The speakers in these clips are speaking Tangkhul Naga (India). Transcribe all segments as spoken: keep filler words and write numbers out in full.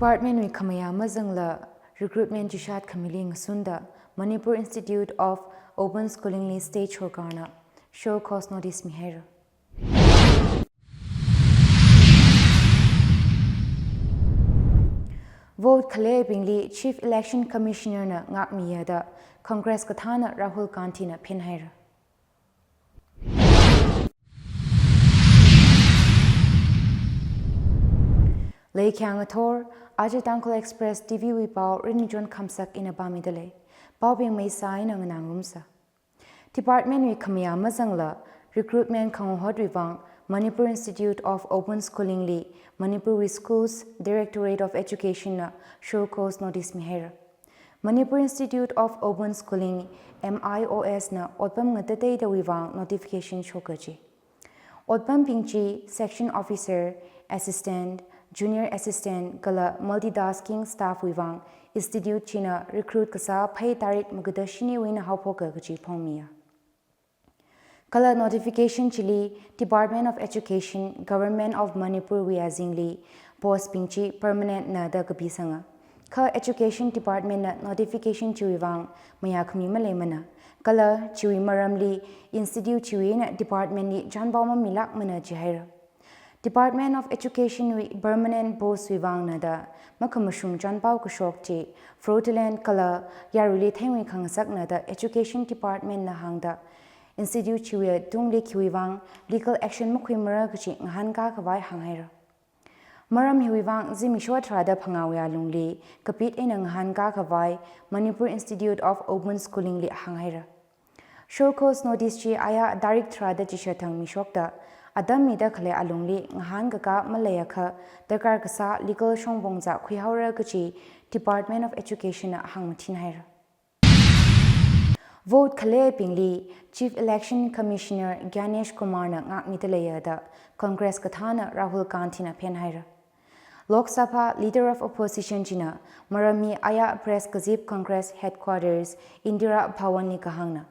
Department wui khamayā mazangla recruitment chishat khamili ngasunda Manipur Institute of Open Schooling li state sorkarna show cause notice mihaira. Vote khaleibingli Chief Election Commissioner na ngākmiya da Congress kathāna Rahul Gandhi na phenhaira. Leikhayang athor, aja Tangkhul Express T V wui pao Rinmichon Khamsak ina pāmida lei. Paobing maisa ina nganā ngarumsa. Department wui khamayā mazangla recruitment khangahotwui vang Manipur Institute of Open Schooling li Manipur wui Schools Directorate of Education na show cause notice mihaira. Manipur Institute of Open Schooling, M I O S na otpam ngatateidawui vang notification shoka ji. Otpambing chi section officer, assistant, junior assistant kala multitasking staff wui vang institute china recruit kasā phei tarik magada shiniwui eina haophoka kaji phongmiya. Kala notification chili Department of Education, Government of Manipur wui azingli post bing chi permanent na da kapisanga. Kha Education Department na notification chiwui vang mayā khami maleimana. Kala chiwui maramli institute chiwui eina department li chānpao mamilākmana jihaira. Department of Education wui permanent post wui vangna da makhamashung chānpao kashok chi fraudulent kala yaruili thengwui khangasakna da Education Department na hāngda institute chiwui tungli khiwui vang legal action makhuimara kaji ngahānkā khavai hānghaira. Maram hiwui vang zimiksho tharāda phangāwui alungli kapit eina ngahānkā khavai Manipur Institute of Open Schooling li hānghaira. Show cause notice chi aya tarik tharāda chishat thang mishokta, atam mida khalei alungli ngahānkakā maleiakha darkar kasā legal shongpong zā khuihaora kaji Department of Education na hāngmathinhaira. Vote khaleibingli Chief Election Commissioner Gyanesh Kumar na ngākmida leiya da Congress kathāna Rahul Gandhi na phenhaira. Lok Sabha Leader of Opposition china maram hi aya press kazip Congress Headquarters Indira Bhawan li kahāngna.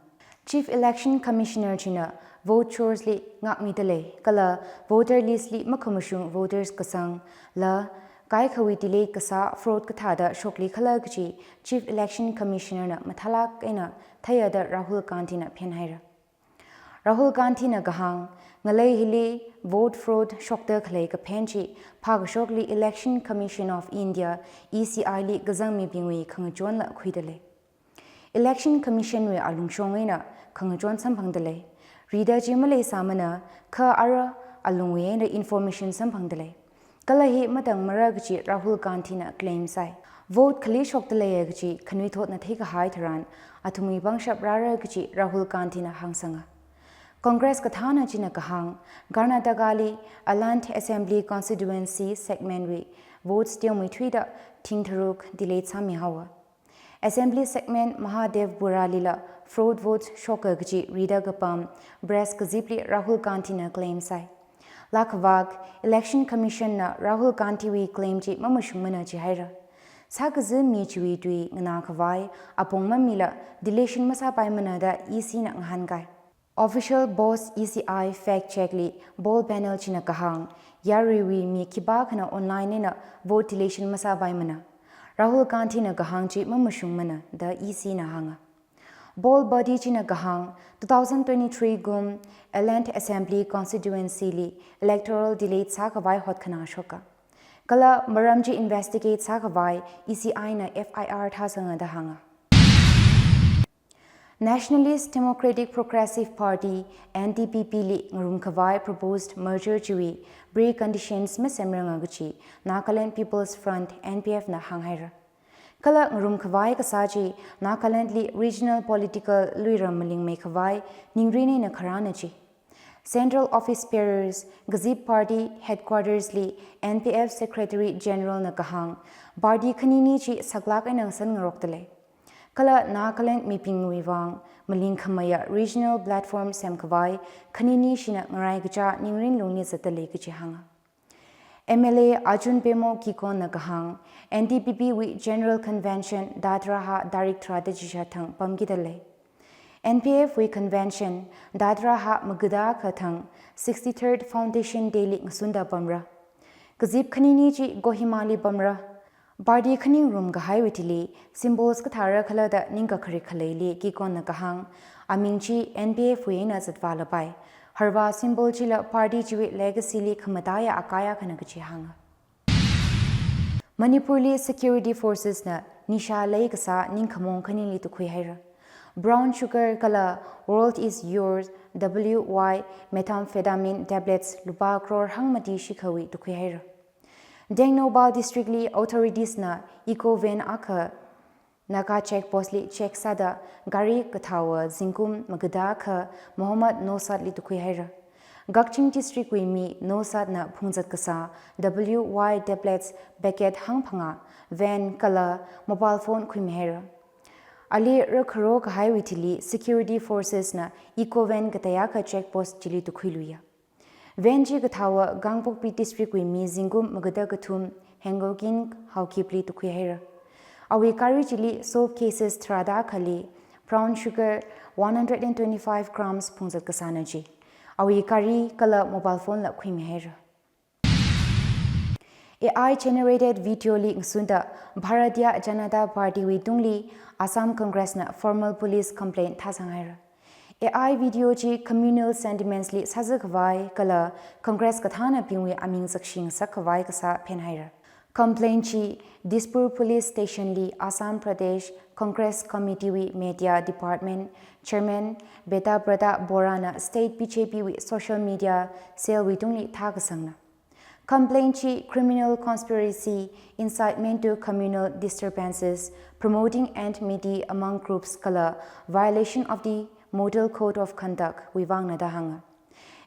Chief Election Commissioner china vote chores li ngākmida lei, kala voter list li makhamashung voters kasang la kaikhawui delete kasā fraud kathāda shokli khala kaji Chief Election Commissioner na mathālāk eina theiya da Rahul Gandhi na phenhaira. Rahul Gandhi na kahāng, ngalei hili vote fraud shokda khalei kaphen chi phākashokli Election Commission of India, E C I li kazang mibingwui khangachonla khuida lei. Election Commission wui alungshong eina khangachon samphangda lei. Rida chi maleisāmana, kha ara alungwui eina information samphangda lei. Kala hi matangmara kaji Rahul Gandhi na claim sai. Vote khali shokda leiya kaji khanuithotna theikahai tharan athumwui pangshap rāra kaji Rahul Gandhi na hāngsanga. Congress kathāna china kahāng, Karnataka li Aland Assembly Constituency segment wui votes teomeithuida thing tharuk delete sāmihaowa. Assembly segment Mahadevapura lila fraud votes shoka kaji rida kapam press kazipli Rahul Gandhi na claim sai. Lakhavak, Election Commission na Rahul Gandhi wui claim chi mamashungmana jihaira. Sākazi mi chiwui tui nganā khavai apong mamila deletion masāpaimana da E C na ngahānkai. Official Boss E C I fact check li poll panel china kahāng, yaruiwui mi khipākhana online eina vote deletion masāpaimana. Rahul Gandhi na kahāng chi mamashungmana da E C na hānga. Poll body china kahāng, two thousand twenty-three kum Aland Assembly Constituency li electoral delete sākhavai hotkhana shoka. Kala maram chi investigate sākhavai E C I na F I R thāsanga da hānga. Nationalist Democratic Progressive Party, N D P P li ngarumkhavai proposed merger chiwui preconditions masemranga kaji Nagaland People's Front, N P F na hānghaira. Kala ngarumkhavai kasā chi Nagaland li regional political luiram malingmeikhavai ningrin eina kharāna ji. Central Office Bearers, kazip party headquarters li N P F Secretary General na kahāng, party khanini chi saklāk eina ngasan ngarokda lei. Kala Nagaland mibingwui vang malingkhamayā regional platform semkhavai khanini shina ngaraikacha ningrin lungli zatda lei kaji hānga. M L A Arjun Pemo Kikon na kahāng, N D P P wui General Convention Dadraha tarik tharāda chishat thang pamkida lei. N P F wui convention Dadraha magada kathang sixty-third Foundation Day li ngasunda pamra. Kazip khanini chi Kohima li pamra. Party khaning rum kahaiwui thili symbols kathāra khala da ningkakharik khaleili Kikonna kahāng, aming chi N P F wui eina zatvālapai. Harva symbol chila party chiwui legacy li khamataiya akai akhana kachi hānga. Manipur li security forces na nisha leikasā ningkhamong khanili tukhuihaira. Brown sugar kala World is Yours W Y methamphetamine tablets lupā crore hangmati shikhawui tukhuihaira. Tengnoupal district li authorities na eco van akha Naga check post li check sāda gari kathāva zingkum magada akha Mohammad Nosat li tukhuihaira. Kakching district wui mi Nosat na phungzat kasā W Y tablets packet hangphangā, van kala mobile phone khuimihaira. Ali rakharo kahaiwui thili security forces na eco van katei akha check post chili tukhuiluiya. Van chi kathāva Kangpokpi district wui mi zingkum magada kathum Hengokin Haokip li tukhuihaira. Awui gari chili soap cases tharāda akhali brown sugar one hundred and twenty-five grams phungzat kasāna chi. Awui gari kala mobile phone la khuimihaira. A I generated video li ngasunda Bharatiya Janata Party wui tungli Assam Congress na formal police complaint thāsanghaira. A I video chi communal sentiments li sāzakhavai kala Congress kathānabingwui aming zakshi ngasakkhavai kasā phenhaira. Complaint chi Dispur Police Station li Assam Pradesh Congress Committee wui Media Department Chairman Betabrata Bora na State B J P wui social media cell wui tungli thākasangna. Complaint chi criminal conspiracy, incitement to communal disturbances, promoting enmity among groups kala violation of the Model Code of Conduct wui vangna da hānga.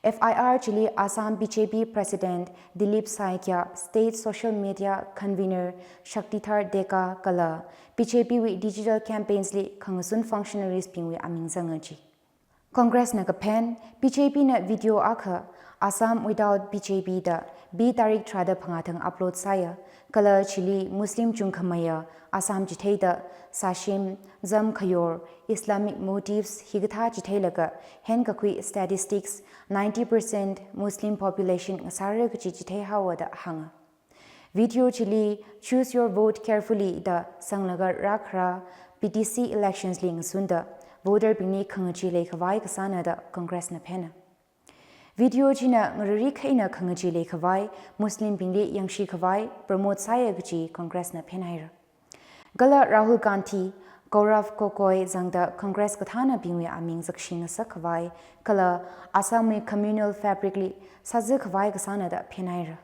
F I R chili Assam B J P President Dilip Saikia, State Social Media Convener Shaktidhar Deka kala B J P wui digital campaigns li khangasun functionaries bingwui aming zanga chi. Congress na kaphen, B J P na video akha Assam Without B J P da B tarik tharāda phangā thang upload sāya, kala chili Muslim chungkhameiya Assam chitheida sāshim, zam khayor, Islamic motifs hikathā chitheilaga henkakhui statistics ninety percent Muslim population ngasāra kachi chitheihaowa da hānga. Video chili "Choose your vote carefully" da sanglaga rākhara P T C elections li ngasunda voter bingli khangachee leikhavai kasāna da Congress na phena. Video china ngararikha eina khangachee leikhavai, Muslim bingli yangshikhavai promote sāya kachi Congress na phenhaira. Kala Rahul Gandhi, Gaurav Gogoi zangda Congress kathānabingwui aming zakshi ngasakkhavai kala Assam wui communal fabric li sāzakhavai kasāna da phenhaira.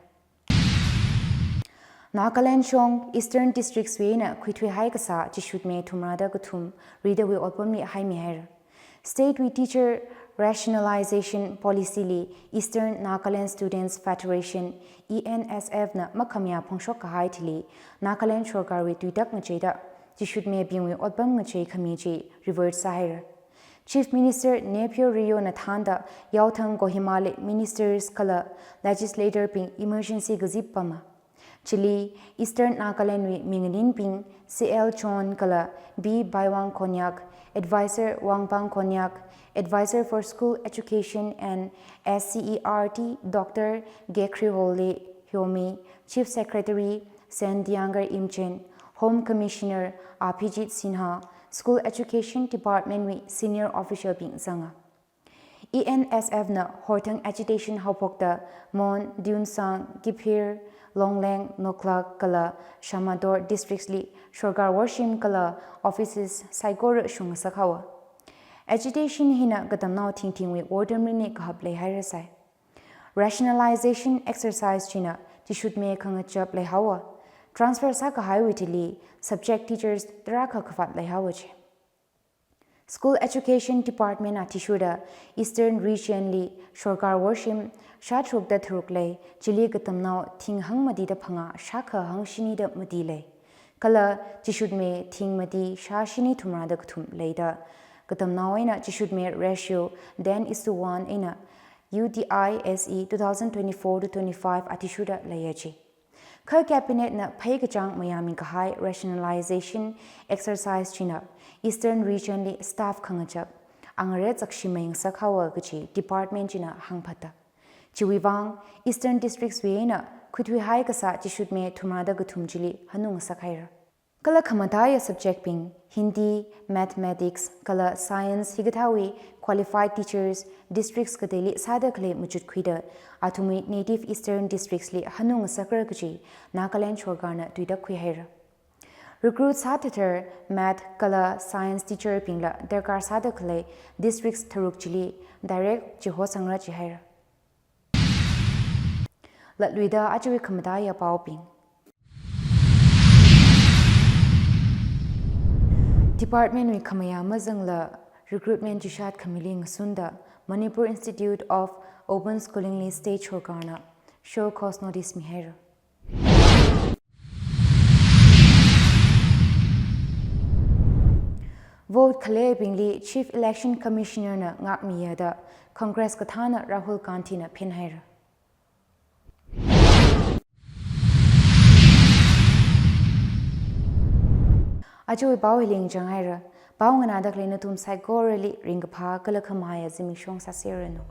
Nagaland shong Eastern Districts wui eina khuithuihai kasā chishutme thumrada kathum ridawui otpamli haimihaira. State wui Teacher Rationalization Policy li Eastern Nagaland Students Federation, E N S F na makhamayā phongshok kahai thili Nagaland sorkarwui tuitak ngacheida chishutmebingwui otpam ngachei khami chi revert sāhaira. Chief Minister Neiphiu Rio na thānda yaothang Kohima li ministers kala legislator bing emergency kazip pama. Chili Eastern Nagaland wui minganinbing C L John kala B Baiwang Konyak, Advisor Wangpang Konyak, Advisor for School Education and S C E R T Doctor Gekhrihole Hyomi, Chief Secretary Sen Diyangar Imchen, Home Commissioner Abhijit Sinha, School Education Department wui senior official bing zanga. E N S F na horthang agitation haophokta Mon, Tuensang, Kiphire, Longleng, Noklak kala Shamator districts li sorkar worshim kala offices saikora shungngasak haowa. Agitation hina katamnao thingthingwui wortamli ni kahap leihairasai. Rationalization exercise china chishutme khangachap leihaowa. Transfer sākahaiwui thili subject teachers tarākha khavāt leihaowa chi. School Education Department athishurda Eastern Region li sorkar worshim shātharukda tharuk lei, chili katamnao thing hangmatida phangā, shākha hangshinida mati lei. Kala chishutme thing mati shāshini thumrada kathum leida katamnao eina chishutme ratio ten is to one eina U D I S E two thousand twenty-four to twenty-five athishurda leiya chi. Kha Cabinet na pheikachāng mayāmi kahai rationalization exercise china Eastern Region li staff khangachap angare zakshimei ngasak haowa kachi department china hāngphata. Chiwui vang Eastern Districts wui eina khuithuihai kasā chishutme thumrāda kathum chili hanung ngasakhaira. Kala khamataiya subject bing Hindi, Mathematics, kala Science hikathāwui qualified teachers districts kateili sāda khalei machut khuida athumwui native Eastern districts li hanung ngasakra kaji Nagaland sorkarna tuida khuihaira. Recruit sāthathar Math kala Science teacher bingla darkar sāda khalei districts tharuk chili direct chihosangra jihaira. Latluida ajawui khamataiya paobing. Department wui khamayā mazangla recruitment chishat khamili ngasunda Manipur Institute of Open Schooling li state sorkarna show cause notice mihaira. Vote khaleibingli Chief Election Commissioner na ngākmiya da Congress kathāna Rahul Gandhi na phenhaira. Ajawui pao hili ngachang haira. Pao nganāda khalei nathum saikorali ringkaphā kala khamahaiya zimiksho sāseranu.